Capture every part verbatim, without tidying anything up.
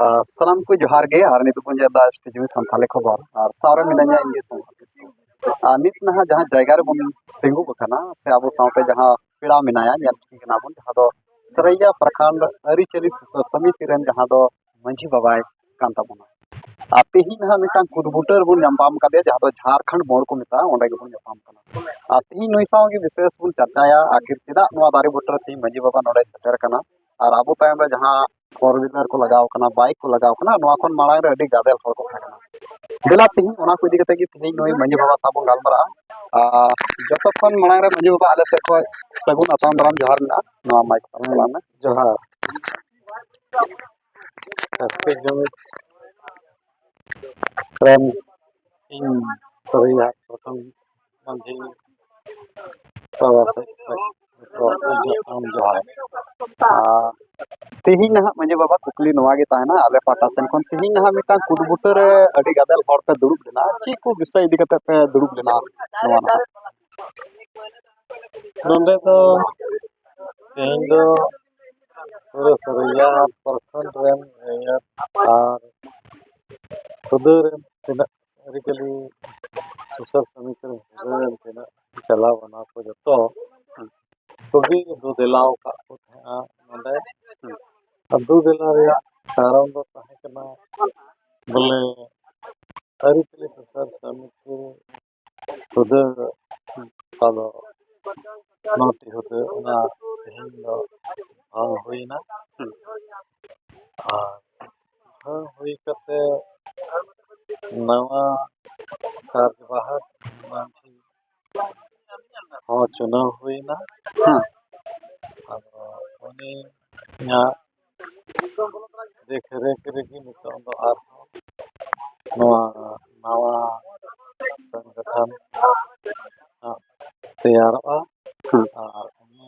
ᱟᱨ ᱥᱟᱱᱟᱢ ᱠᱚ ᱡᱚᱦᱟᱨ ᱜᱮ, ᱟᱨ ᱱᱤᱛᱚᱜ ᱵᱚᱱ ᱧᱮᱞ ᱮᱫᱟ ᱮᱥ ᱴᱤ ᱡᱤ ᱥᱟᱱᱛᱟᱲᱤ ᱠᱷᱚᱵᱚᱨ, ᱟᱨ ᱥᱟᱶᱨᱮ ᱢᱮᱱᱟᱹᱧᱟ ᱤᱧ ᱜᱮ ᱥᱳᱢ ᱠᱤᱥᱠᱩ᱾ ᱟᱨ ᱱᱤᱛ ᱱᱟᱦᱟᱜ ᱡᱟᱦᱟᱸ ᱡᱟᱭᱜᱟ ᱨᱮᱵᱚᱱ ᱛᱤᱸᱜᱩ ᱟᱠᱟᱱᱟ, ᱥᱮ ᱟᱵᱚ ᱥᱟᱶᱛᱮ ᱡᱟᱦᱟᱸ ᱯᱮᱲᱟ ᱢᱮᱱᱟᱭᱟ, ᱧᱮᱞ ᱴᱷᱤᱠ ᱠᱟᱱᱟ ᱵᱚᱱ, ᱡᱟᱦᱟᱸ ᱫᱚ ᱥᱟᱹᱨᱟᱹᱭᱟ ᱯᱨᱚᱠᱷᱚᱸᱰ ᱟᱹᱨᱤᱪᱟᱹᱞᱤ ᱥᱩᱥᱟᱹᱨ ᱥᱚᱢᱤᱛᱤ ᱨᱮᱱ ᱡᱟᱦᱟᱸ ᱫᱚ ᱢᱟᱹᱡᱷᱤ ᱵᱟᱵᱟᱭ ᱠᱟᱱ ᱛᱟᱵᱚᱱᱟ᱾ ᱟᱨ ᱛᱮᱦᱮᱧ ᱱᱟᱦᱟᱜ ᱢᱤᱫᱴᱟᱝ ᱠᱩᱫ ᱵᱩᱴᱟᱹ ᱨᱮᱵᱚᱱ ᱧᱟᱯᱟᱢ ᱠᱟᱫᱮᱭᱟ, ᱡᱟᱦᱟᱸ ᱫᱚ ᱡᱷᱟᱲᱠᱷᱚᱸᱰ ᱢᱳᱲ ᱠᱚ ᱢᱮᱛᱟᱜᱼᱟ, ᱚᱸᱰᱮ ᱜᱮᱵᱚᱱ ᱧᱟᱯᱟᱢ ᱠᱟᱱᱟ᱾ ᱟᱨ ᱛᱮᱦᱮᱧ ᱱᱩᱭ ᱥᱟᱶ ᱜᱮ ᱵᱤᱥᱮᱥ ᱵᱚᱱ ᱪᱟᱨᱪᱟᱭᱟ, ᱟᱹᱠᱷᱤᱨ ᱪᱮᱫᱟᱜ ᱱᱚᱣᱟ ᱫᱟᱨᱮ ᱵᱩᱴᱟᱹ ᱨᱮ ᱛᱮᱦᱮᱧ ᱢᱟᱹᱡᱷᱤ ᱵᱟᱵᱟ ᱱᱚᱰᱮ ᱥᱮᱴᱮᱨ ᱠᱟᱱᱟ, ᱟᱨ ᱟᱵᱚ ᱛᱟᱭᱚᱢ ᱨᱮ ᱡᱟᱦᱟᱸ ᱯᱷᱳᱨ ᱦᱩᱭᱞᱟᱨ ᱠᱚ ᱞᱟᱜᱟᱣ ᱠᱟᱱᱟ, ᱵᱟᱭᱤᱠ ᱠᱚ ᱞᱟᱜᱟᱣ ᱠᱟᱱᱟ, ᱱᱚᱣᱟ ᱠᱷᱚᱱ ᱢᱟᱲᱟᱝ ᱨᱮ ᱟᱹᱰᱤ ᱜᱟᱫᱮᱞ ᱦᱚᱲ ᱠᱚ ᱛᱟᱦᱮᱸ ᱠᱟᱱᱟ᱾ ᱫᱮᱞᱟ ᱛᱮᱦᱮᱧ ᱚᱱᱟ ᱠᱚ ᱤᱫᱤ ᱠᱟᱛᱮ ᱜᱮ ᱛᱮᱦᱮᱧ ᱱᱩᱭ ᱢᱟᱹᱡᱷᱤ ᱵᱟᱵᱟ ᱥᱟᱶ ᱵᱚᱱ ᱜᱟᱞᱢᱟᱨᱟᱜᱼᱟ᱾ ᱟᱨ ᱡᱚᱛᱚ ᱠᱷᱚᱱ ᱢᱟᱲᱟᱝ ᱨᱮ ᱢᱟᱹᱡᱷᱤ ᱵᱟᱵᱟ ᱟᱞᱮ ᱥᱮᱫ ᱠᱷᱚᱱ ᱥᱟᱹᱜᱩᱱ ᱟᱛᱟᱝ ᱫᱟᱨᱟᱢ ᱡᱚᱦᱟᱨ ᱢᱮᱱᱟᱜᱼᱟ, ᱱᱚᱣᱟ ᱢᱟᱭᱤᱠ ᱥᱟᱵ ᱛᱟᱞᱟᱝ ᱢᱮ᱾ ᱡᱚᱦᱟᱨ᱾ ᱮᱥ ᱴᱤ ᱡᱩᱢᱤᱫ ᱨᱮᱱ ᱤᱧ ᱥᱟᱹᱨᱤᱭᱟᱜ ᱯᱨᱚᱛᱷᱚᱢ ᱢᱟᱹᱡᱷᱤ ᱵᱟᱵᱟ ᱥᱮᱫ ᱠᱷᱚᱱ ᱡᱚᱛᱚ ᱟᱢ ᱡᱚᱦᱟᱨ᱾ ᱟᱨ ᱛᱮᱦᱮᱧ ᱱᱟᱦᱟᱜ ᱢᱟᱹᱡᱷᱤ ᱵᱟᱵᱟ ᱠᱩᱠᱞᱤ ᱱᱚᱣᱟ ᱜᱮ ᱛᱟᱦᱮᱱᱟ, ᱟᱞᱮ ᱯᱟᱦᱴᱟ ᱥᱮᱱ ᱠᱷᱚᱱ ᱛᱮᱦᱮᱧ ᱱᱟᱦᱟᱜ ᱢᱤᱫᱴᱟᱝ ᱠᱩᱫ ᱵᱩᱴᱟᱹ ᱨᱮ ᱟᱹᱰᱤ ᱜᱟᱫᱮᱞ ᱦᱚᱲ ᱯᱮ ᱫᱩᱲᱩᱵ ᱞᱮᱱᱟ, ᱪᱮᱫ ᱠᱚ ᱵᱤᱥᱚᱭ ᱤᱫᱤ ᱠᱟᱛᱮ ᱯᱮ ᱫᱩᱲᱩᱵ ᱞᱮᱱᱟ ᱱᱚᱣᱟ ᱱᱟᱦᱟᱜ? ᱱᱚᱰᱮ ᱫᱚ ᱛᱮᱦᱮᱧ ᱫᱚ ᱯᱩᱨᱟᱹ ᱥᱟᱹᱨᱤᱭᱟ ᱯᱨᱚᱠᱷᱚᱸᱰ ᱨᱮᱱ ᱨᱮᱸᱜᱮᱡ ᱟᱨ ᱠᱷᱩᱫᱟᱹ ᱨᱮᱱ ᱛᱤᱱᱟᱹᱜ ᱟᱹᱨᱤᱪᱟᱹᱞᱤ ᱥᱩᱥᱟᱹᱨ ᱥᱚᱢᱤᱛᱤ ᱨᱮᱱ ᱠᱷᱩᱫᱟᱹ ᱨᱮᱱ ᱛᱤᱱᱟᱹᱜ ᱪᱟᱞᱟᱣ ᱚᱱᱟ ᱠᱚ ᱡᱚᱛᱚ ᱠᱚᱜᱮ ᱫᱩ ᱫᱮᱞᱟᱣ ᱟᱠᱟᱫ ᱠᱚ ᱛᱟᱦᱮᱸᱜᱼᱟ ᱱᱚᱰᱮ᱾ ᱟᱨ ᱫᱩ ᱫᱮᱞᱟ ᱨᱮᱭᱟᱜ ᱠᱟᱨᱚᱱ ᱫᱚ ᱛᱟᱦᱮᱸ ᱠᱟᱱᱟ ᱵᱚᱞᱮ ᱟᱹᱨᱤᱪᱟᱹᱞᱤ ᱥᱩᱥᱟᱹᱨ ᱥᱚᱢᱤᱛᱤ ᱦᱩᱫᱟᱹ ᱚᱠᱟ ᱫᱚ ᱱᱚᱴᱤ ᱦᱩᱫᱟᱹ ᱚᱱᱟ ᱛᱮᱦᱮᱧ ᱫᱚ ᱵᱷᱟᱝ ᱦᱩᱭᱱᱟ᱾ ᱟᱨ ᱵᱷᱟᱝ ᱦᱩᱭ ᱠᱟᱛᱮ ᱱᱟᱣᱟ ᱠᱟᱨᱡᱽᱵᱟᱦᱚᱠ ᱢᱟᱹᱡᱷᱤ ᱦᱚᱸ ᱪᱩᱱᱟᱹᱣ ᱦᱩᱭᱱᱟ᱾ ᱦᱮᱸ᱾ ᱟᱫᱚ ᱩᱱᱤᱭᱟᱜ ᱫᱮᱠᱷ ᱨᱮᱠᱷ ᱨᱮᱜᱮ ᱱᱤᱛᱚᱜ ᱫᱚ ᱟᱨᱦᱚᱸ ᱱᱚᱣᱟ ᱱᱟᱣᱟ ᱥᱚᱝᱜᱚᱴᱷᱚᱱ ᱦᱟᱸᱜ ᱛᱮᱭᱟᱨᱚᱜᱼᱟ᱾ ᱦᱮᱸ᱾ ᱟᱨ ᱩᱱᱤ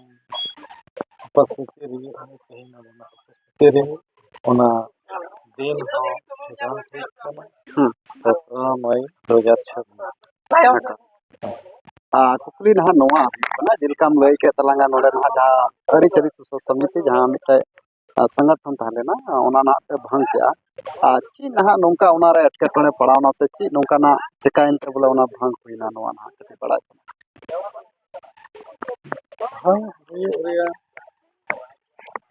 ᱩᱯᱚᱥᱛᱷᱤᱛᱤ ᱨᱮᱜᱮ, ᱩᱱᱤ ᱛᱮᱦᱮᱧ ᱟᱵᱚᱱᱟᱜ ᱩᱯᱚᱥᱛᱷᱤᱛᱤ ᱨᱮᱜᱮ ᱚᱱᱟ ᱫᱤᱱ ᱦᱚᱸ ᱴᱷᱤᱠᱟᱹᱱ ᱦᱩᱭᱩᱜ ᱠᱟᱱᱟ᱾ ᱦᱮᱸ᱾ ᱥᱚᱛᱨᱚ ᱢᱟᱭ ᱫᱩ ᱦᱟᱡᱟᱨ ᱪᱷᱟᱵᱵᱤᱥ᱾ ᱟᱨ ᱠᱩᱠᱞᱤ ᱱᱟᱦᱟᱜ ᱱᱚᱣᱟ ᱦᱩᱭᱩᱜ ᱠᱟᱱᱟ, ᱡᱮᱞᱮᱠᱟᱢ ᱞᱟᱹᱭ ᱠᱮᱫ ᱛᱟᱞᱟᱝᱟ, ᱱᱚᱰᱮ ᱱᱟᱦᱟᱜ ᱡᱟᱦᱟᱸ ᱟᱹᱨᱤᱪᱟᱹᱞᱤ ᱥᱩᱥᱟᱹᱨ ᱥᱚᱢᱤᱛᱤ, ᱡᱟᱦᱟᱸ ᱢᱤᱫᱴᱮᱡ ᱟᱨ ᱥᱚᱝᱜᱚᱴᱷᱚᱱ ᱛᱟᱦᱮᱸ ᱞᱮᱱᱟ, ᱚᱱᱟ ᱱᱟᱦᱟᱜ ᱯᱮ ᱵᱷᱟᱝ ᱠᱮᱜᱼᱟ᱾ ᱟᱨ ᱪᱮᱫ ᱱᱟᱦᱟᱜ ᱱᱚᱝᱠᱟ ᱚᱱᱟᱨᱮ ᱮᱴᱠᱮᱴᱚᱬᱮ ᱯᱟᱲᱟᱣᱱᱟ ᱥᱮ ᱪᱮᱫ ᱱᱚᱝᱠᱟᱱᱟᱜ ᱪᱮᱠᱟᱭᱮᱱ ᱛᱮ ᱵᱚᱞᱮ ᱚᱱᱟ ᱵᱷᱟᱝ ᱦᱩᱭᱱᱟ, ᱱᱚᱣᱟ ᱱᱟᱦᱟᱜ ᱠᱟᱹᱴᱤᱡ ᱵᱟᱲᱟᱭ ᱥᱟᱱᱟ᱾ ᱵᱷᱟᱝ ᱦᱩᱭᱩᱜ ᱨᱮᱭᱟᱜ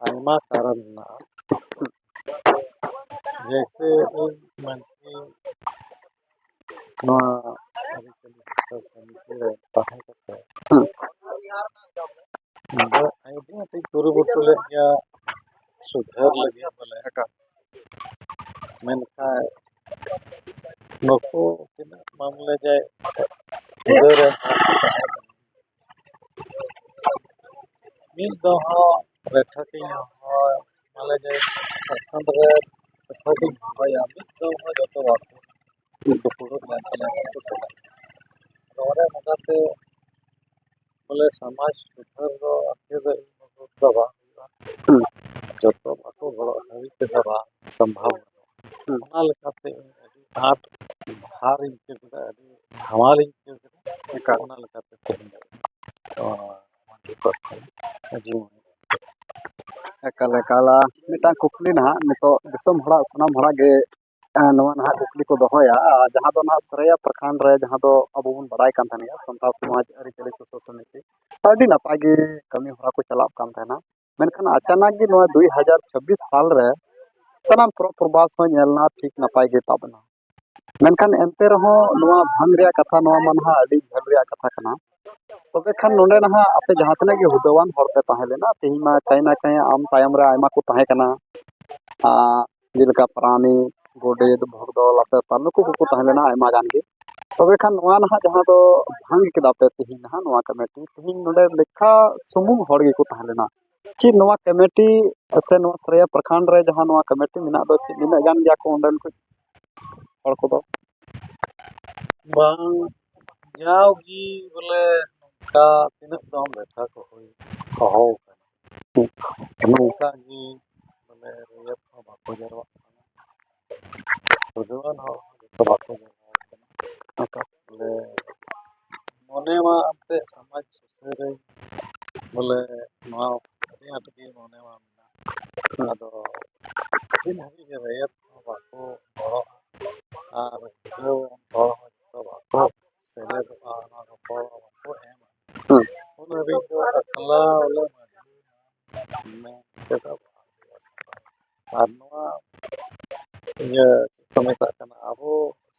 ᱟᱭᱢᱟ ᱠᱟᱨᱚᱱ ᱢᱮᱱᱟᱜᱼᱟ᱾ ᱡᱮᱭᱥᱮ ᱤᱧ ᱢᱟᱹᱱᱢᱤ ᱱᱚᱣᱟ ᱟᱹᱨᱤᱪᱟᱹᱞᱤ ᱵᱤᱪᱟᱹᱨ ᱥᱚᱢᱤᱛᱤ ᱨᱮ ᱛᱟᱦᱮᱸ ᱠᱟᱛᱮ ᱦᱩᱸ᱾ ᱤᱧ ᱫᱚ ᱟᱹᱰᱤ ᱟᱸᱴᱤᱧ ᱠᱩᱨᱩᱢᱩᱴᱩ ᱞᱮᱫ ᱜᱮᱭᱟ ᱥᱩᱫᱷᱟᱹᱨ ᱞᱟᱹᱜᱤᱫ ᱵᱚᱞᱮ᱾ ᱮᱠᱟᱞ᱾ ᱢᱮᱱᱠᱷᱟᱱ ᱱᱩᱠᱩ ᱛᱤᱱᱟᱹᱜ ᱢᱟᱢᱞᱮ ᱡᱟᱭ ᱥᱩᱫᱷᱟᱹᱨ ᱨᱮ ᱢᱤᱫ ᱫᱚ ᱦᱚᱸ ᱵᱮᱴᱷᱟ ᱠᱤᱧ ᱦᱚᱦᱚ ᱢᱟᱞᱮ ᱡᱟᱭ ᱥᱟᱥᱚᱱ ᱨᱮ ᱵᱮᱴᱷᱟ ᱠᱤᱧ ᱦᱚᱦᱚᱭᱟ, ᱢᱤᱫ ᱫᱚ ᱦᱚᱸ ᱡᱚᱛᱚ ᱵᱟᱠᱚ ᱫᱩᱯᱲᱩᱵ ᱞᱮᱱ ᱛᱟᱞᱮᱭᱟ ᱩᱱᱠᱩ ᱥᱟᱞᱟᱜ᱾ ᱟᱫᱚ ᱚᱱᱮ ᱚᱱᱠᱟᱛᱮ ᱵᱚᱞᱮ ᱥᱚᱢᱟᱡᱽ ᱥᱩᱫᱷᱟᱹᱨ ᱫᱚ ᱟᱨᱠᱤ ᱫᱚ ᱤᱧ ᱢᱚᱛ ᱫᱚ ᱵᱟᱝ ᱦᱩᱭᱩᱜᱼᱟ᱾ ᱦᱩᱸ᱾ ᱡᱚᱛᱚ ᱵᱟᱠᱚ ᱜᱚᱲᱚᱜ ᱦᱟᱹᱵᱤᱡ ᱛᱮᱫᱚ ᱵᱟᱝ ᱥᱚᱢᱵᱷᱟᱵ᱾ ᱦᱩᱸ᱾ ᱚᱱᱟ ᱞᱮᱠᱟᱛᱮ ᱤᱧ ᱟᱹᱰᱤ ᱟᱸᱴ ᱵᱷᱟᱨ ᱤᱧ ᱟᱹᱭᱠᱟᱹᱣ ᱠᱮᱫᱟ, ᱟᱹᱰᱤ ᱦᱟᱢᱟᱞ ᱤᱧ ᱟᱹᱭᱠᱟᱹᱣ ᱠᱮᱫᱟ᱾ ᱮᱠᱟᱞ᱾ ᱚᱱᱟ ᱞᱮᱠᱟᱛᱮ ᱛᱮᱦᱮᱧ ᱫᱚ ᱱᱚᱣᱟ ᱢᱟᱹᱡᱷᱤ ᱯᱟᱨᱜᱟᱱᱟ ᱢᱟᱹᱡᱷᱤ ᱢᱚᱬᱮ᱾ ᱮᱠᱟᱞ, ᱮᱠᱟᱞ᱾ ᱢᱤᱫᱴᱟᱝ ᱠᱩᱠᱞᱤ ᱱᱟᱦᱟᱜ ᱱᱤᱛᱚᱜ ᱫᱤᱥᱚᱢ ᱦᱚᱲᱟᱜ, ᱥᱟᱱᱟᱢ ᱦᱚᱲᱟᱜ ᱜᱮ ᱮᱸ, ᱱᱚᱣᱟ ᱱᱟᱦᱟᱜ ᱠᱩᱠᱞᱤ ᱠᱚ ᱫᱚᱦᱚᱭᱟ, ᱟᱨ ᱡᱟᱦᱟᱸ ᱫᱚ ᱱᱟᱦᱟᱜ ᱥᱚᱨᱟᱭᱟ ᱯᱨᱚᱠᱷᱚᱸᱰ ᱨᱮ, ᱡᱟᱦᱟᱸ ᱫᱚ ᱟᱵᱚ ᱵᱚᱱ ᱵᱟᱲᱟᱭ ᱠᱟᱱ ᱛᱟᱦᱮᱱ ᱜᱮᱭᱟ, ᱥᱟᱱᱛᱟᱲ ᱥᱚᱢᱟᱡᱽ ᱟᱹᱨᱤᱪᱟᱹᱞᱤ ᱥᱩᱥᱟᱹᱨ ᱥᱚᱢᱤᱛᱤ, ᱟᱹᱰᱤ ᱱᱟᱯᱟᱭ ᱜᱮ ᱠᱟᱹᱢᱤ ᱦᱚᱨᱟ ᱠᱚ ᱪᱟᱞᱟᱜ ᱠᱟᱱ ᱛᱟᱦᱮᱱᱟ᱾ ᱢᱮᱱᱠᱷᱟᱱ ᱟᱪᱟᱱᱟᱠ ᱜᱮ ᱱᱚᱣᱟ ᱫᱩᱭ ᱦᱟᱡᱟᱨ ᱪᱷᱟᱵᱵᱤᱥ ᱥᱟᱞ ᱨᱮ ᱥᱟᱱᱟᱢ ᱯᱚᱨᱚᱵᱽ ᱯᱚᱨᱵᱟᱥ ᱦᱚᱸ ᱧᱮᱞ ᱮᱱᱟ, ᱴᱷᱤᱠ ᱱᱟᱯᱟᱭ ᱜᱮ ᱛᱟᱵ ᱮᱱᱟ᱾ ᱢᱮᱱᱠᱷᱟᱱ ᱮᱱᱛᱮ ᱨᱮᱦᱚᱸ ᱱᱚᱣᱟ ᱵᱷᱟᱝ ᱨᱮᱭᱟᱜ ᱠᱟᱛᱷᱟ, ᱱᱚᱣᱟ ᱢᱟ ᱱᱟᱦᱟᱜ ᱟᱹᱰᱤ ᱡᱷᱟᱹᱞ ᱨᱮᱭᱟᱜ ᱠᱟᱛᱷᱟ ᱠᱟᱱᱟ᱾ ᱛᱚᱵᱮ ᱠᱷᱟᱱ ᱱᱚᱰᱮ ᱱᱟᱦᱟᱜ ᱟᱯᱮ ᱡᱟᱦᱟᱸ ᱛᱤᱱᱟᱹᱜ ᱜᱮ ᱦᱩᱫᱟᱹᱣᱟᱱ ᱦᱚᱲ ᱯᱮ ᱛᱟᱦᱮᱸ ᱞᱮᱱᱟ, ᱛᱮᱦᱮᱧ ᱢᱟ ᱠᱟᱹᱦᱤ ᱱᱟ ᱠᱟᱹᱦᱤ ᱟᱢ ᱛᱟᱭᱚᱢ ᱨᱮ ᱟᱭᱢᱟ ᱠᱚ ᱛᱟᱦᱮᱸ ᱠᱟᱱᱟ᱾ ᱟᱨ ᱡᱮᱞᱮᱠᱟ ᱯᱟᱨᱟᱱᱤᱠ, ᱜᱚᱰᱮᱛ, ᱵᱷᱚᱜᱽᱫᱚᱞ, ᱟᱥᱮᱛᱟ, ᱱᱩᱠᱩ ᱠᱚᱠᱚ ᱛᱟᱦᱮᱸ ᱞᱮᱱᱟ ᱟᱭᱢᱟ ᱜᱟᱱ ᱜᱮ᱾ ᱛᱚᱵᱮ ᱠᱷᱟᱱ ᱱᱚᱣᱟ ᱱᱟᱦᱟᱜ ᱡᱟᱦᱟᱸ ᱫᱚ ᱵᱷᱟᱝ ᱠᱮᱫᱟ ᱯᱮ ᱛᱮᱦᱮᱧ ᱱᱟᱦᱟᱜ ᱱᱚᱣᱟ ᱠᱚᱢᱤᱴᱤ, ᱛᱮᱦᱮᱧ ᱱᱚᱰᱮ ᱞᱮᱠᱷᱟ ᱥᱩᱢᱩᱝ ᱦᱚᱲ ᱜᱮᱠᱚ ᱛᱟᱦᱮᱸ ᱞᱮᱱᱟ᱾ ᱪᱮᱫ ᱱᱚᱣᱟ ᱠᱚᱢᱤᱴᱤ ᱥᱮ ᱱᱚᱣᱟ ᱥᱚᱨᱟᱭᱟ ᱯᱨᱚᱠᱷᱚᱸᱰ ᱨᱮ ᱡᱟᱦᱟᱸ ᱱᱚᱣᱟ ᱠᱚᱢᱤᱴᱤ ᱢᱮᱱᱟᱜ ᱫᱚ, ᱪᱮᱫ ᱱᱤᱱᱟᱹᱜ ᱜᱟᱱ ᱜᱮᱭᱟ ᱠᱚ ᱚᱸᱰᱮᱱ ᱠᱚ ᱦᱚᱲ ᱠᱚᱫᱚ? ᱵᱟᱝ, ᱡᱟᱣᱜᱮ ᱵᱚᱞᱮ ᱱᱚᱝᱠᱟ ᱛᱤᱱᱟᱹᱜ ᱫᱚᱢ ᱵᱮᱴᱷᱟ ᱠᱚ ᱦᱩᱭ ᱦᱚᱦᱚ ᱟᱠᱟᱱᱟ, ᱱᱚᱝᱠᱟ ᱜᱮ ᱵᱚᱞᱮ ᱨᱮᱭᱟᱛ ᱦᱚᱸ ᱵᱟᱠᱚ ᱡᱟᱨᱣᱟᱜ ᱠᱟᱱᱟ, ᱥᱩᱫᱷᱩᱣᱟᱱ ᱦᱚᱲ ᱦᱚᱸ ᱡᱚᱛᱚ ᱵᱟᱠᱚ ᱡᱟᱨᱣᱟᱜ ᱠᱟᱱᱟ᱾ ᱵᱚᱞᱮ ᱢᱚᱱᱮ ᱢᱟ ᱮᱱᱛᱮᱫ ᱥᱚᱢᱟᱡᱽ ᱥᱩᱥᱟᱹᱨ ᱨᱮ ᱵᱚᱞᱮ ᱱᱚᱣᱟ ᱟᱹᱰᱤ ᱟᱸᱴ ᱜᱮ ᱢᱚᱱᱮ ᱢᱟ ᱢᱮᱱᱟᱜ᱾ ᱟᱫᱚ ᱛᱤᱱ ᱦᱟᱹᱵᱤᱡ ᱨᱮᱭᱟᱛ ᱦᱚᱸ ᱵᱟᱠᱚ ᱜᱚᱲᱚᱜᱼᱟ ᱟᱨ ᱜᱤᱫᱽᱨᱟᱹ ᱦᱚᱲ ᱦᱚᱸ ᱡᱚᱛᱚ ᱵᱟᱠᱚ ᱥᱮᱞᱮᱫᱚᱜᱼᱟ, ᱚᱱᱟ ᱨᱚᱯᱚᱲ ᱵᱟᱠᱚ ᱮᱢᱟ᱾ ᱦᱩᱸ᱾ ᱩᱱ ᱦᱟᱹᱵᱤᱡ ᱫᱚ ᱮᱠᱞᱟ ᱵᱚᱞᱮ ᱢᱟᱹᱡᱷᱤ ᱢᱮᱱ ᱛᱮᱫᱚ ᱵᱟᱝ ᱦᱩᱭᱩᱜᱼᱟ᱾ ᱟᱨ ᱱᱚᱣᱟ ᱤᱭᱟᱹ ᱪᱮᱫ ᱠᱚ ᱢᱮᱛᱟᱜ ᱠᱟᱱᱟ, ᱟᱵᱚ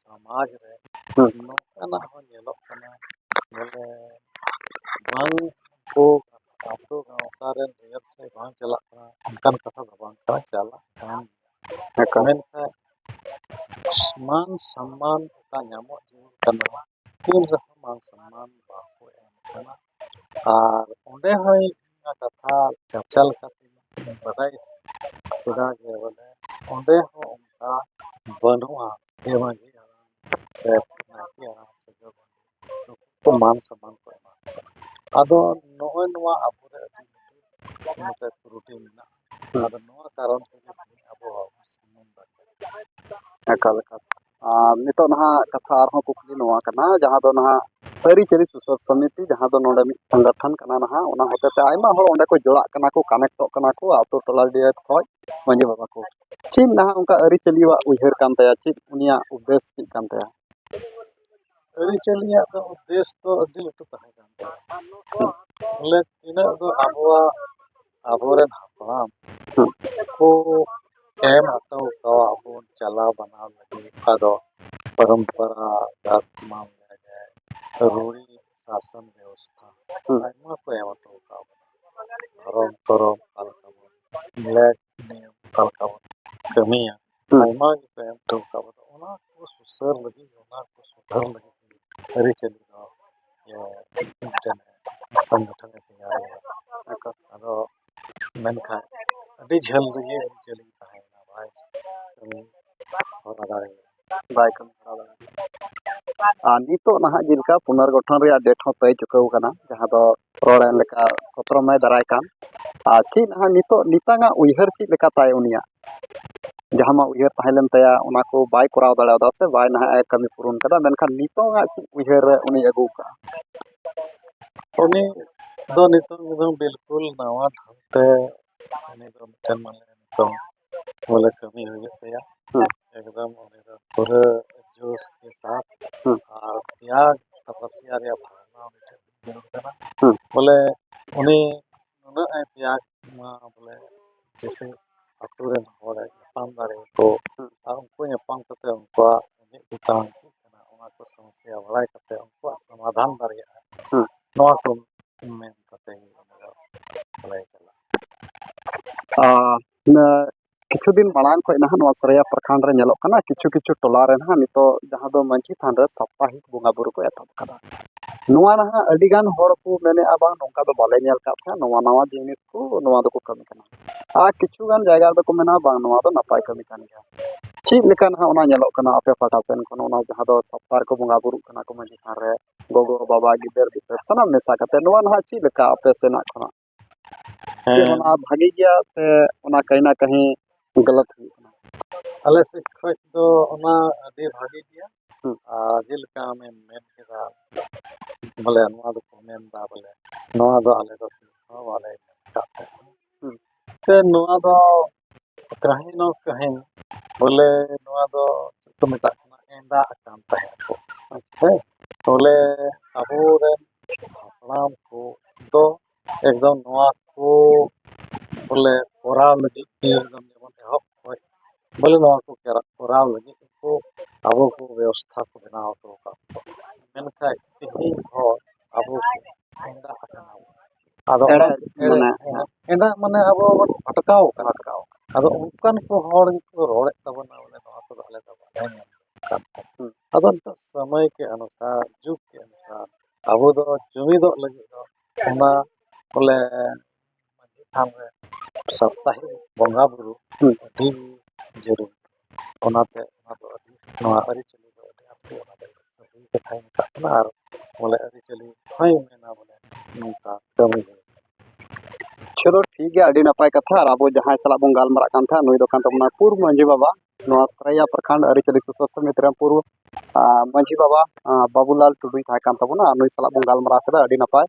ᱥᱚᱢᱟᱡᱽ ᱨᱮ ᱦᱩᱸ᱾ ᱱᱚᱝᱠᱟᱱᱟᱜ ᱦᱚᱸ ᱧᱮᱞᱚᱜ ᱠᱟᱱᱟ, ᱵᱚᱞᱮ ᱵᱟᱝ ᱠᱚ ᱟᱛᱳ ᱜᱟᱶᱛᱟ ᱨᱮᱱ ᱨᱮᱭᱟᱛ ᱥᱮᱫ ᱵᱟᱝ ᱪᱟᱞᱟᱜ ᱠᱟᱱᱟ, ᱚᱱᱠᱟᱱ ᱠᱟᱛᱷᱟ ᱫᱚ ᱵᱟᱝ ᱠᱟᱱᱟ, ᱪᱟᱞᱟᱜ ᱠᱟᱱ ᱜᱮᱭᱟ᱾ ᱮᱠᱟᱞ᱾ ᱢᱮᱱᱠᱷᱟᱱ ᱢᱟᱱ ᱥᱚᱱᱢᱟᱱ ᱚᱠᱟ ᱧᱟᱢᱚᱜ ᱡᱟᱹᱨᱩᱲ ᱠᱟᱱᱟ, ᱛᱤᱱ ᱨᱮᱦᱚᱸ ᱢᱟᱱ ᱥᱚᱱᱢᱟᱱ ᱵᱟᱠᱚ ᱮᱢ ᱠᱟᱱᱟ᱾ ᱟᱨ ᱚᱸᱰᱮ ᱦᱚᱸ ᱤᱧ ᱚᱱᱟ ᱠᱟᱛᱷᱟ ᱪᱟᱨᱪᱟ ᱞᱮᱠᱟᱛᱮ ᱵᱟᱰᱟᱭ ᱠᱮᱫᱟ ᱡᱮ ᱵᱚᱞᱮ ᱚᱸᱰᱮ ᱦᱚᱸ ᱚᱱᱠᱟ ᱵᱟᱹᱱᱩᱜᱼᱟ, ᱡᱮ ᱢᱟᱹᱡᱷᱤ ᱦᱟᱲᱟᱢ ᱥᱮ ᱱᱟᱭᱠᱮ ᱦᱟᱲᱟᱢ ᱥᱮ ᱡᱚᱜᱽ ᱢᱟᱹᱡᱷᱤ ᱱᱩᱠᱩ ᱠᱚ ᱢᱟᱱ ᱥᱚᱱᱢᱟᱱ ᱠᱚ ᱮᱢᱟ ᱠᱚ ᱠᱟᱱᱟ᱾ ᱟᱫᱚ ᱱᱚᱜᱼᱚᱭ ᱱᱚᱣᱟ ᱟᱵᱚᱨᱮ ᱟᱹᱰᱤ ᱞᱟᱹᱴᱩ ᱱᱚᱛᱮ ᱛᱨᱩᱴᱤ ᱢᱮᱱᱟᱜᱼᱟ᱾ ᱟᱫᱚ ᱱᱚᱣᱟ ᱠᱟᱨᱚᱱ ᱛᱮᱜᱮ ᱛᱮᱦᱮᱧ ᱟᱵᱚ ᱵᱟᱵᱚᱱ ᱥᱚᱱᱢᱟᱱ ᱫᱟᱲᱮᱭᱟᱜ ᱠᱟᱱᱟ᱾ ᱮᱠᱟᱞ, ᱮᱠᱟᱞ᱾ ᱟᱨ ᱱᱤᱛᱚᱜ ᱱᱟᱦᱟᱜ ᱠᱟᱛᱷᱟ ᱟᱨᱦᱚᱸ ᱠᱩᱠᱞᱤ ᱱᱚᱣᱟ ᱠᱟᱱᱟ, ᱡᱟᱦᱟᱸ ᱫᱚ ᱱᱟᱦᱟᱜ ᱟᱹᱨᱤᱪᱟᱹᱞᱤ ᱥᱩᱥᱟᱹᱨ ᱥᱚᱢᱤᱛᱤ, ᱡᱟᱦᱟᱸ ᱫᱚ ᱱᱚᱰᱮ ᱢᱤᱫ ᱥᱚᱝᱜᱚᱴᱷᱚᱱ ᱠᱟᱱᱟ ᱱᱟᱦᱟᱜ, ᱚᱱᱟ ᱦᱚᱛᱮᱛᱮ ᱟᱭᱢᱟ ᱦᱚᱲ ᱚᱸᱰᱮ ᱠᱚ ᱡᱚᱲᱟᱜ ᱠᱟᱱᱟ ᱠᱚ, ᱠᱟᱱᱮᱠᱴᱚᱜ ᱠᱟᱱᱟ ᱠᱚ, ᱟᱛᱳ ᱴᱚᱞᱟ ᱰᱤᱦᱟᱹᱛ ᱠᱷᱚᱡ ᱢᱟᱹᱡᱷᱤ ᱵᱟᱵᱟ ᱠᱚ᱾ ᱪᱮᱫ ᱱᱟᱦᱟᱜ ᱚᱱᱠᱟ ᱟᱹᱨᱤᱪᱟᱹᱞᱤᱭᱟᱜ ᱩᱭᱦᱟᱹᱨ ᱠᱟᱱ ᱛᱟᱭᱟ, ᱪᱮᱫ ᱩᱱᱤᱭᱟᱜ ᱩᱫᱽᱫᱮᱥ ᱪᱮᱫ ᱠᱟᱱ ᱛᱟᱭᱟ? ᱟᱹᱨᱤᱪᱟᱹᱞᱤᱭᱟᱜ ᱫᱚ ᱩᱫᱽᱫᱮᱥ ᱫᱚ ᱟᱹᱰᱤ ᱞᱟᱹᱴᱩ ᱛᱟᱦᱮᱸ ᱠᱟᱱ ᱛᱟᱭᱟ᱾ ᱵᱚᱞᱮ ᱛᱤᱱᱟᱹᱜ ᱫᱚ ᱟᱵᱚᱣᱟᱜ, ᱟᱵᱚᱨᱮᱱ ᱦᱟᱯᱲᱟᱢ ᱠᱚ ᱮᱢ ᱦᱚᱴᱚ ᱟᱠᱟᱫ ᱵᱚᱱ ᱪᱟᱞᱟᱣ ᱵᱟᱱᱟᱣ ᱞᱟᱹᱜᱤᱫ, ᱚᱠᱟ ᱫᱚ ᱯᱚᱨᱚᱢᱯᱚᱨᱟ, ᱡᱟᱛ ᱢᱟᱱ ᱨᱩᱲᱤ, ᱥᱟᱥᱚᱱ ᱵᱮᱵᱚᱥᱛᱷᱟ, ᱦᱩᱸ᱾ ᱟᱭᱢᱟ ᱠᱚ ᱮᱢ ᱦᱚᱴᱚ ᱟᱠᱟᱫ ᱵᱚᱱᱟ᱾ ᱫᱷᱚᱨᱚᱢ ᱠᱚᱨᱚᱢ ᱚᱠᱟ ᱞᱮᱠᱟ ᱵᱚᱱ ᱞᱮᱠ ᱱᱤᱭᱚᱢ ᱚᱠᱟ ᱞᱮᱠᱟ ᱵᱚᱱ ᱠᱟᱹᱢᱤᱭᱟ, ᱦᱩᱸ᱾ ᱟᱭᱢᱟ ᱜᱮᱠᱚ ᱮᱢ ᱦᱚᱴᱚ ᱟᱠᱟᱫ ᱵᱚᱱᱟ᱾ ᱚᱱᱟ ᱠᱚ ᱥᱩᱥᱟᱹᱨ ᱞᱟᱹᱜᱤᱫ, ᱚᱱᱟ ᱠᱚ ᱥᱩᱫᱷᱟᱹᱨ ᱞᱟᱹᱜᱤᱫ ᱟᱹᱨᱤᱪᱟᱹᱞᱤ ᱫᱚ, ᱤᱭᱟᱹ, ᱢᱤᱫᱴᱮᱱ ᱥᱚᱝᱜᱚᱴᱷᱚᱱᱮ ᱛᱮᱭᱟᱨ ᱞᱮᱫᱟ᱾ ᱟᱫᱚ ᱢᱮᱱᱠᱷᱟᱱ ᱟᱹᱰᱤ ᱡᱷᱟᱹᱞ ᱨᱮᱜᱮ ᱟᱹᱨᱤᱪᱟᱹᱞᱤ ᱛᱟᱦᱮᱸᱭᱮᱱᱟ, ᱵᱟᱭ ᱠᱟᱹᱢᱤ ᱦᱚᱨᱟ ᱫᱟᱲᱮᱭᱟᱫᱟ᱾ ᱵᱟᱭ ᱠᱟᱹᱢᱤ ᱦᱚᱨᱟ ᱫᱟᱲᱮᱭᱟᱫᱟ᱾ ᱟᱨ ᱱᱤᱛᱚᱜ ᱱᱟᱦᱟᱜ ᱡᱮᱞᱮᱠᱟ ᱯᱩᱱᱚᱨᱜᱚᱴᱷᱚᱱ ᱨᱮᱭᱟᱜ ᱰᱮᱴ ᱦᱚᱸ ᱛᱟᱹᱭ ᱪᱩᱠᱟᱹᱣ ᱠᱟᱱᱟ, ᱡᱟᱦᱟᱸ ᱫᱚ ᱨᱚᱲ ᱮᱱ ᱞᱮᱠᱟ ᱥᱚᱛᱨᱚ ᱢᱮ ᱫᱟᱨᱟᱭ ᱠᱟᱱ᱾ ᱟᱨ ᱪᱮᱫ ᱱᱟᱦᱟᱜ ᱱᱤᱛᱚᱜ ᱱᱤᱛᱟᱝᱟᱜ ᱩᱭᱦᱟᱹᱨ ᱪᱮᱫ ᱞᱮᱠᱟ ᱛᱟᱭ ᱩᱱᱤᱭᱟᱜ? ᱡᱟᱦᱟᱸ ᱢᱟ ᱩᱭᱦᱟᱹᱨ ᱛᱟᱦᱮᱸ ᱞᱮᱱ ᱛᱟᱭᱟ, ᱚᱱᱟ ᱠᱚ ᱵᱟᱭ ᱠᱚᱨᱟᱣ ᱫᱟᱲᱮᱭᱟᱫᱟ ᱥᱮ ᱵᱟᱭ ᱱᱟᱦᱟᱜ ᱮ ᱠᱟᱹᱢᱤ ᱯᱩᱨᱩᱱ ᱠᱟᱫᱟ, ᱢᱮᱱᱠᱷᱟᱱ ᱱᱤᱛᱚᱝᱟᱜ ᱪᱮᱫ ᱩᱭᱦᱟᱹᱨ ᱨᱮ ᱩᱱᱤ ᱟᱹᱜᱩ ᱠᱟᱜᱼᱟ? ᱩᱱᱤ ᱫᱚ ᱱᱤᱛᱚᱝ ᱮᱠᱫᱚᱢ ᱵᱤᱞᱠᱩᱞ ᱱᱟᱣᱟ ᱰᱷᱚᱝ ᱛᱮ ᱩᱱᱤ ᱫᱚ ᱢᱤᱫᱴᱮᱱ ᱢᱟᱱᱮ ᱱᱤᱛᱚᱝ ᱵᱚᱞᱮ ᱠᱟᱹᱢᱤ ᱦᱩᱭᱩᱜ ᱛᱟᱭᱟ᱾ ᱦᱩᱸ᱾ ᱮᱠᱫᱚᱢ ᱩᱱᱤ ᱫᱚ ᱯᱩᱨᱟᱹ ᱡᱳᱥ ᱠᱮ ᱥᱟᱛᱷ ᱦᱩᱸ᱾ ᱟᱨ ᱛᱮᱭᱟᱜ ᱛᱟᱯᱚᱥᱭᱟ ᱨᱮᱭᱟᱜ ᱵᱷᱟᱵᱽᱱᱟ ᱩᱱᱤ ᱴᱷᱮᱱ ᱡᱟᱹᱨᱩᱲ ᱠᱟᱱᱟ᱾ ᱦᱩᱸ᱾ ᱵᱚᱞᱮ ᱩᱱᱤ ᱱᱩᱱᱟᱹᱜ ᱮ ᱛᱮᱭᱟᱜ ᱢᱟ ᱵᱚᱞᱮ ᱡᱮᱥᱮ ᱟᱛᱳ ᱨᱮᱱ ᱦᱚᱲ ᱧᱟᱯᱟᱢ ᱫᱟᱲᱮᱭᱟᱠᱚ ᱦᱩᱸ᱾ ᱟᱨ ᱩᱱᱠᱩ ᱧᱟᱯᱟᱢ ᱠᱟᱛᱮ ᱩᱱᱠᱩᱣᱟᱜ ᱢᱤᱫ ᱵᱩᱛᱟᱢ ᱪᱮᱫ ᱠᱟᱱᱟ ᱚᱱᱟ ᱠᱚ ᱥᱚᱢᱚᱥᱭᱟ ᱵᱟᱲᱟᱭ ᱠᱟᱛᱮ ᱩᱱᱠᱩᱣᱟᱜ ᱥᱚᱢᱟᱫᱷᱟᱱ ᱫᱟᱲᱮᱭᱟᱜᱼᱟ᱾ ᱦᱩᱸ᱾ ᱱᱚᱣᱟ ᱠᱚ ᱢᱮᱱ ᱠᱟᱛᱮ ᱜᱮ ᱚᱱᱟ ᱫᱚ ᱵᱚᱞᱮ ᱪᱟᱞᱟᱜᱼᱟ᱾ ᱟᱨ ᱤᱱᱟᱹ ᱠᱤᱪᱷᱩ ᱫᱤᱱ ᱢᱟᱲᱟᱝ ᱠᱷᱚᱱ ᱱᱟᱦᱟᱜ ᱱᱚᱣᱟ ᱥᱚᱨᱟᱭᱟ ᱯᱨᱚᱠᱷᱚᱸᱰ ᱨᱮ ᱧᱮᱞᱚᱜ ᱠᱟᱱᱟ, ᱠᱤᱪᱷᱩ ᱠᱤᱪᱷᱩ ᱴᱚᱞᱟ ᱨᱮ ᱱᱟᱦᱟᱜ ᱱᱤᱛᱚᱜ ᱡᱟᱦᱟᱸ ᱫᱚ ᱢᱟᱹᱡᱷᱤ ᱛᱷᱟᱱ ᱨᱮ ᱥᱟᱯᱛᱟᱦᱤᱠ ᱵᱚᱸᱜᱟ ᱵᱩᱨᱩ ᱠᱚ ᱮᱛᱚᱦᱚᱵ ᱠᱟᱫᱟ᱾ ᱱᱚᱣᱟ ᱱᱟᱦᱟᱜ ᱟᱹᱰᱤ ᱜᱟᱱ ᱦᱚᱲ ᱠᱚ ᱢᱮᱱᱮᱫᱼᱟ, "ᱵᱟᱝ, ᱱᱚᱝᱠᱟ ᱫᱚ ᱵᱟᱞᱮ ᱧᱮᱞ ᱠᱟᱫ ᱛᱟᱦᱮᱸᱫ, ᱱᱚᱣᱟ ᱱᱟᱣᱟ ᱡᱤᱱᱤᱥ ᱠᱚ, ᱱᱚᱣᱟ ᱫᱚᱠᱚ ᱠᱟᱹᱢᱤ ᱠᱟᱱᱟ᱾" ᱟᱨ ᱠᱤᱪᱷᱩ ᱜᱟᱱ ᱡᱟᱭᱜᱟ ᱨᱮᱫᱚ ᱠᱚ ᱢᱮᱱᱟ, "ᱵᱟᱝ, ᱱᱚᱣᱟ ᱫᱚ ᱱᱟᱯᱟᱭ ᱠᱟᱹᱢᱤ ᱠᱟᱱ ᱜᱮᱭᱟ᱾" ᱪᱮᱫ ᱞᱮᱠᱟ ᱱᱟᱦᱟᱜ ᱚᱱᱟ ᱧᱮᱞᱚᱜ ᱠᱟᱱᱟ ᱟᱯᱮ ᱯᱟᱦᱴᱟ ᱥᱮᱱ ᱠᱷᱚᱱ, ᱚᱱᱟ ᱡᱟᱦᱟᱸ ᱫᱚ ᱥᱟᱯᱛᱟ ᱨᱮᱠᱚ ᱵᱚᱸᱜᱟ ᱵᱩᱨᱩᱜ ᱠᱟᱱᱟ ᱠᱚ ᱢᱟᱹᱡᱷᱤ ᱛᱷᱟᱱ ᱨᱮ, ᱜᱚᱜᱚ, ᱵᱟᱵᱟ, ᱜᱤᱫᱟᱹᱨ, ᱯᱤᱫᱟᱹᱨ ᱥᱟᱱᱟᱢ ᱢᱮᱥᱟ ᱠᱟᱛᱮ, ᱱᱚᱣᱟ ᱱᱟᱦᱟᱜ ᱪᱮᱫ ᱞᱮᱠᱟ ᱟᱯᱮ ᱥᱮᱱᱟᱜ ᱠᱷᱚᱱᱟᱜ? ᱪᱮᱫ ᱦᱮᱸ᱾ ᱚᱱᱟ ᱵᱷᱟᱜᱮ ᱜᱮᱭᱟ ᱥᱮ ᱚᱱᱟ ᱠᱟᱹᱦᱤ ᱱᱟ ᱠᱟᱹᱦᱤ ᱜᱟᱞᱟᱛ ᱦᱩᱭᱩᱜ ᱠᱟᱱᱟ? ᱟᱞᱮ ᱥᱮᱫ ᱠᱷᱚᱡ ᱫᱚ ᱚᱱᱟ ᱟᱹᱰᱤ ᱵᱷᱟᱜᱮ ᱜᱮᱭᱟ᱾ ᱦᱩᱸ᱾ ᱟᱨ ᱡᱮᱞᱮᱠᱟ ᱟᱢᱮᱢ ᱢᱮᱱ ᱠᱮᱫᱟ, ᱵᱚᱞᱮ ᱱᱚᱣᱟ ᱫᱚᱠᱚ ᱢᱮᱱᱫᱟ, ᱵᱚᱞᱮ ᱱᱚᱣᱟ ᱫᱚ ᱟᱞᱮ ᱫᱚ ᱛᱤᱥ ᱦᱚᱸ ᱵᱟᱞᱮ ᱧᱮᱞ ᱟᱠᱟᱫ ᱛᱟᱦᱮᱸᱱᱟ᱾ ᱦᱩᱸ᱾ ᱥᱮ ᱱᱚᱣᱟ ᱫᱚ ᱠᱟᱹᱦᱤ ᱱᱚ ᱠᱟᱹᱦᱤ, ᱵᱚᱞᱮ ᱱᱚᱣᱟ ᱫᱚ ᱪᱮᱫ ᱠᱚ ᱢᱮᱛᱟᱜ ᱠᱟᱱᱟ, ᱮᱸᱫᱟ ᱟᱠᱟᱱ ᱛᱟᱦᱮᱸᱫ ᱠᱚ᱾ ᱦᱮᱸ, ᱵᱚᱞᱮ ᱟᱵᱚᱨᱮᱱ ᱦᱟᱯᱲᱟᱢ ᱠᱚ ᱫᱚ ᱮᱠᱫᱚᱢ ᱱᱚᱣᱟ ᱠᱚ ᱵᱚᱞᱮ ᱠᱚᱨᱟᱣ ᱞᱟᱹᱜᱤᱫ ᱛᱮ ᱮᱠᱫᱚᱢ ᱡᱮᱢᱚᱱ ᱮᱦᱚᱵ ᱠᱷᱚᱡ ᱵᱚᱞᱮ ᱱᱚᱣᱟ ᱠᱚ ᱠᱚᱨᱟᱣ ᱞᱟᱹᱜᱤᱫ ᱠᱚ ᱟᱵᱚ ᱠᱚ ᱵᱮᱵᱚᱥᱛᱷᱟ ᱠᱚ ᱵᱮᱱᱟᱣ ᱦᱚᱴᱚ ᱟᱠᱟᱫ ᱠᱚᱣᱟ᱾ ᱢᱮᱱᱠᱷᱟᱱ ᱛᱮᱦᱮᱧ ᱦᱚᱲ ᱟᱵᱚ ᱮᱸᱫᱟ ᱟᱠᱟᱱᱟ ᱵᱚᱱ᱾ ᱟᱫᱚ ᱮᱲᱮ ᱚᱱᱟ ᱮᱲᱮ, ᱢᱟᱱᱮ, ᱦᱮᱸ, ᱮᱸᱰᱮ ᱢᱟᱱᱮ ᱟᱵᱚ ᱵᱚᱱ ᱵᱷᱟᱴᱠᱟᱣ ᱠᱟᱱᱟ᱾ ᱵᱷᱟᱴᱠᱟᱣ ᱠᱟᱱᱟ᱾ ᱟᱫᱚ ᱚᱱᱠᱟᱱ ᱠᱚ ᱦᱚᱲ ᱜᱮᱠᱚ ᱨᱚᱲᱮᱫ ᱛᱟᱵᱚᱱᱟ, ᱵᱚᱞᱮ ᱱᱚᱣᱟ ᱠᱚᱫᱚ ᱟᱞᱮ ᱫᱚ ᱵᱟᱞᱮ ᱧᱮᱞ ᱠᱟᱱ ᱛᱟᱦᱮᱸᱫ᱾ ᱦᱩᱸ᱾ ᱟᱫᱚ ᱱᱤᱛᱚᱜ ᱥᱚᱢᱚᱭ ᱠᱮ ᱚᱱᱩᱥᱟᱨ, ᱡᱩᱜᱽ ᱠᱮ ᱚᱱᱩᱥᱟᱨ ᱟᱵᱚ ᱫᱚ ᱡᱩᱢᱤᱫᱚᱜ ᱞᱟᱹᱜᱤᱫ ᱫᱚ ᱚᱱᱟ ᱵᱚᱞᱮ ᱢᱟᱹᱡᱷᱤ ᱛᱷᱟᱱ ᱨᱮ ᱥᱟᱯᱛᱟᱦᱤᱠ ᱵᱚᱸᱜᱟ ᱵᱩᱨᱩ ᱦᱩᱸ᱾ ᱟᱹᱰᱤ ᱡᱟᱹᱨᱩᱲ᱾ ᱚᱱᱟᱛᱮ ᱚᱱᱟ ᱫᱚ ᱟᱹᱰᱤ, ᱱᱚᱣᱟ ᱟᱹᱨᱤᱪᱟᱹᱞᱤ ᱫᱚ ᱟᱹᱰᱤ ᱟᱸᱴ ᱜᱮ ᱚᱱᱟ ᱫᱚ ᱥᱟᱹᱨᱤ ᱠᱟᱛᱷᱟᱧ ᱢᱮᱛᱟᱜ ᱠᱟᱱᱟ᱾ ᱟᱨ ᱵᱚᱞᱮ ᱟᱹᱨᱤᱪᱟᱹᱞᱤ ᱦᱚᱸᱭ ᱢᱮᱱᱟ ᱵᱚᱞᱮ ᱱᱚᱝᱠᱟ ᱠᱟᱹᱢᱤ ᱦᱩᱭᱩᱜᱼᱟ᱾ ᱪᱚᱞᱚ ᱴᱷᱤᱠ ᱜᱮᱭᱟ, ᱟᱹᱰᱤ ᱱᱟᱯᱟᱭ ᱠᱟᱛᱷᱟ᱾ ᱟᱨ ᱟᱵᱚ ᱡᱟᱦᱟᱸᱭ ᱥᱟᱞᱟᱜ ᱵᱚᱱ ᱜᱟᱞᱢᱟᱨᱟᱜ ᱠᱟᱱ ᱛᱟᱦᱮᱸᱫ, ᱱᱩᱭ ᱫᱚ ᱠᱟᱱ ᱛᱟᱵᱚᱱᱟ ᱯᱩᱨ ᱢᱟᱹᱡᱷᱤ ᱵᱟᱵᱟ, ᱱᱚᱣᱟ ᱥᱚᱨᱟᱭᱟ ᱯᱨᱚᱠᱷᱚᱸᱰ ᱟᱹᱨᱤᱪᱟᱹᱞᱤ ᱥᱩᱥᱟᱹᱨ ᱥᱚᱢᱤᱛᱤ ᱨᱮᱱ ᱯᱩᱨ, ᱟᱸ, ᱢᱟᱹᱡᱷᱤ ᱵᱟᱵᱟ, ᱟᱸ, ᱵᱟᱵᱩᱞᱟᱞ ᱴᱩᱰᱩᱭ ᱛᱟᱦᱮᱸ ᱠᱟᱱ ᱛᱟᱵᱚᱱᱟ᱾ ᱟᱨ ᱱᱩᱭ ᱥᱟᱞᱟᱜ ᱵᱚᱱ ᱜᱟᱞᱢᱟᱨᱟᱣ ᱠᱮᱫᱟ, ᱟᱹᱰᱤ ᱱᱟᱯᱟᱭ᱾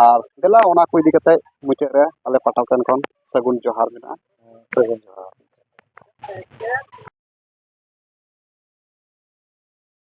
ᱟᱨ ᱫᱮᱞᱟ, ᱚᱱᱟ ᱠᱚ ᱤᱫᱤ ᱠᱟᱛᱮ ᱢᱩᱪᱟᱹᱫ ᱨᱮ ᱟᱞᱮ ᱯᱟᱦᱴᱟ ᱥᱮᱱ ᱠᱷᱚᱱ ᱥᱟᱹᱜᱩᱱ ᱡᱚᱦᱟᱨ ᱢᱮᱱᱟᱜᱼᱟ᱾ ᱥᱟᱹᱜᱩᱱ ᱡᱚᱦᱟᱨ᱾